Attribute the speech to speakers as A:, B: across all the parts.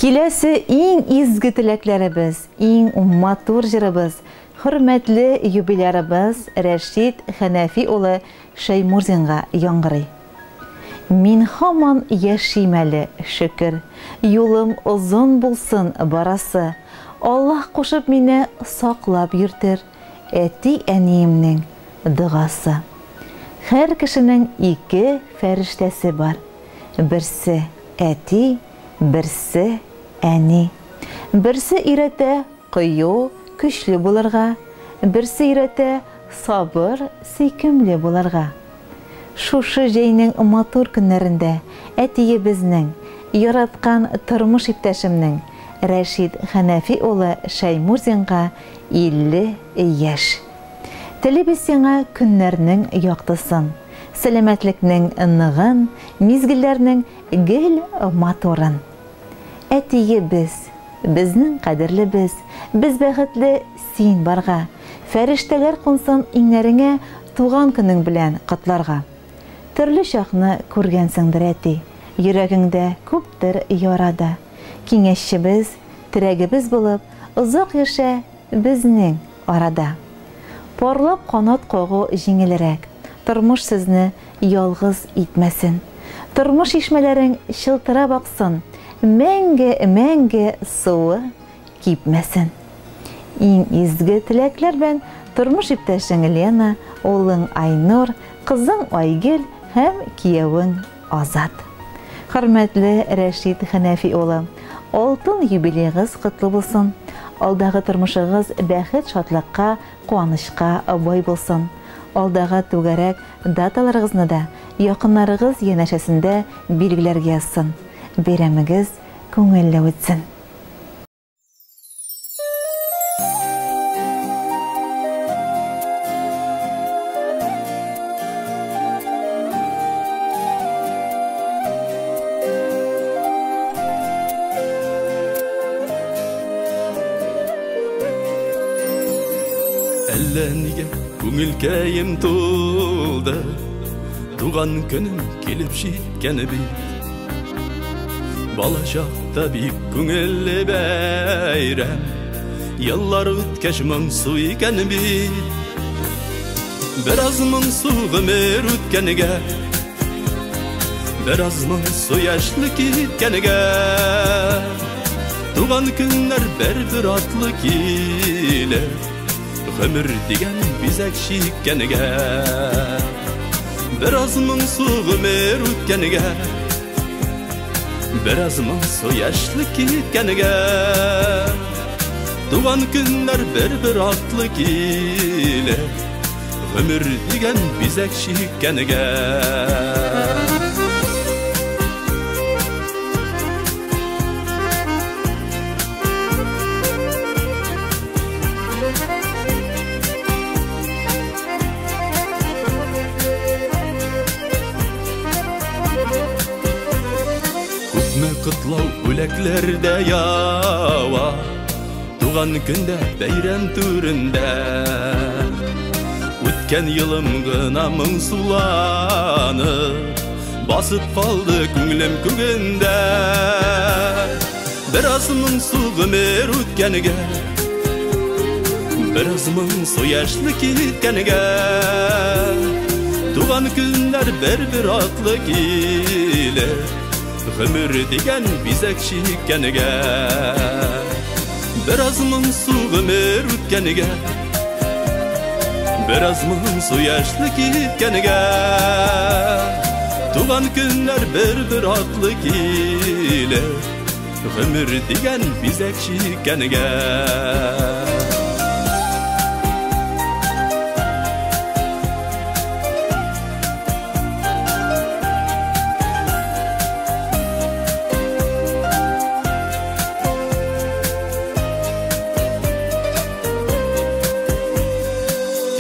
A: Киләсе иң изге теләкләребез, иң матур җырыбыз, хөрмәтле юбилярыбыз Рәшит Хәнәфи улы Шәймурзинга яңгырый. Мин һаман яшим әле, шөкер. Юлым озын булсын барасы. Аллаһ кушып мине саклап йөртер, әти-әниемнең догасы. Һәр кешенең ике фәрештәсе бар. Берсе әти, берсе әни. Берсе өйрәтә кыю, көчле булырга, берсе өйрәтә сабыр, сөйкемле булырга. Шушы җәйнең матур көннәрендә әтиебезнең, яраткан тормыш иптәшемнең Рәшит Хәнәфи улы Шәймурзинга 50 яшь. Телибез сиңа көннәрнең яктысын, сәламәтлекнең ныгын, мизгелләрнең гел матурын. Әтиебез, безнең кадерлебез, без бәхетле син барга. Фәрештәләр кунсын иңнәреңә туган көнең белән котларга. Төрле чакны күргәнсеңдер, әти, йөрәгеңдә күптер яра да. Киңәшчебез, терәгебез булып, озак яшә безнең арада. Парлап канат кагу җиңелрәк, тормыш сезне ялгыз итмәсен. Тормыш чишмәләрең чылтырап аксын, мәңге-мәңге суы кипмәсен. Иң изге теләкләр белән тормыш иптәшең Лена, улың Айнур, кызың Айгөл һәм киявең Азат. Хөрмәтле Рәшит Хәнәфи улы, алтын юбилеегыз котлы булсын. Алдагы тормышыгыз бәхет-шатлыкка, куанычка бай булсын. Алдагы түгәрәк даталарыгызны да якыннарыгыз янәшәсендә билгеләргә язсын. Бәйрәмегез күңелле үтсен.
B: Әллә нигә күңелкәем тулды, туган көнем килеп җиткән бит. Балачакта бик күңелле бәйрәм, еллар үткәч моңсу икән бит. Бераз моңсу гомер үткәнгә, бераз моңсу яшьлек киткәнгә, туган көннәр бер-бер атлы килер, гомер дигән бизәк чиккәнгә. Бераз моңсу гомер үткәнгә, бераз моңсу яшьлек киткәнгә, туган көннәр бер-бер атлы килер, гомер дигән бизәк чиккәнгә. Күпме котлау бүләкләр дә ява, туган көндә бәйрәм түрендә. Үткән елым гына моңсуланып, басып калды күңелем күгендә. Бераз моңсу гомер үткәнгә, бераз моңсу яшьлек киткәнгә, туган көннәр бер-бер атлы килер, гомер дигән бизәк чиккәнгә. Бераз моңсу гомер үткәнгә, бераз моңсу яшьлек киткәнгә, туган көннәр бер-бер атлы килер, гомер дигән бизәк чиккәнгә.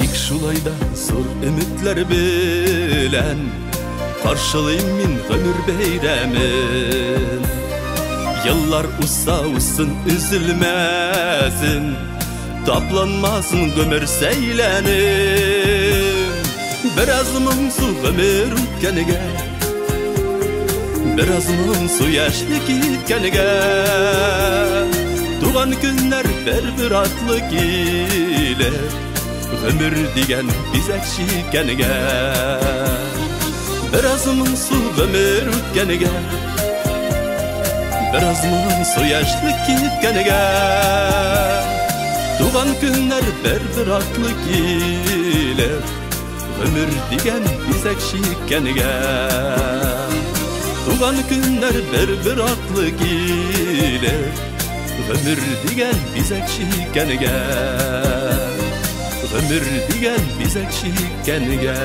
B: Тик шулай да зур өметләр белән каршылыйм мин гомер бәйрәмен. Еллар узса узсын өзелмәсен, тапланмасын гомер сәйләнем. Бераз моңсу гомер үткәнгә, Бераз моңсу яшьлек киткәнгә. Туган көннәр бер-бер атлы килеп, гомер дигән бизәк чиккәнгә. Бераз моңсу гомер үткәнгә, бераз моңсу яшьлек киткәнгә. Туган көннәр бер-бер атлы килеп, гомер дигән бизәк чиккәнгә. Туган көннәр бер-бер атлы килеп, гомер дигән бизәк чиккәнгә. Гомер дигән бизәк чиккәнгә.